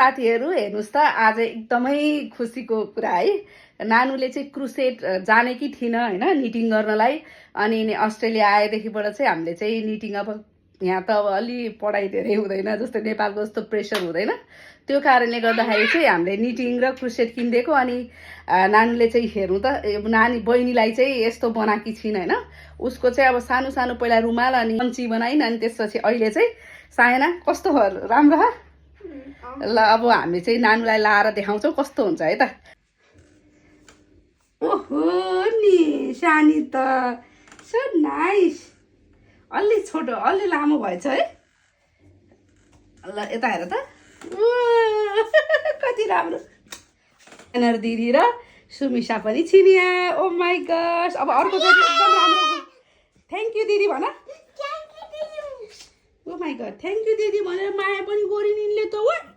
साथीहरू हेर्नुहोस् त आज एकदमै खुसीको कुरा है नानुले चाहिँ क्रुसेड जानेकी थिइन होइन निटिङ गर्नलाई अनि अस्ट्रेलिया आएदेखिबाट चाहिँ हामीले चाहिँ निटिङ अब यहाँ त अब अलि पढाइ धेरै हुँदैन जस्तै नेपालको जस्तो प्रेसर हुँदैन त्यो कारणले गर्दाखेरि चाहिँ हामीले निटिङ र क्रुसेड किनिदिएको अनि नानुले चाहिँ हेर्नु त नानी बहिनीलाई चाहिँ यस्तो बनाएकी छिन् होइन उसको चाहिँ अब सानो सानो पहिला रुमाल अनि पन्ची बनाइन् अनि त्यसपछि अहिले चाहिँ सायना कस्तो राम्रो ल अब हामी चाहिँ नानुलाई लाएर देखाउँछौँ कस्तो हुन्छ है त ओहो नि सानी त सो नाइस अलि छोटो अलि लामो भएछ है ल यता हेर त कति राम्रो एनर दिदी र सुमिसा पनि छिनिया ओ माई गस अब अर्को चाहिँ एकदम राम्रो थ्याङ्क यू दिदी भन ओ माई गड थ्याङ्क यू दिदी भनेर माया पनि गरिन् यिनले त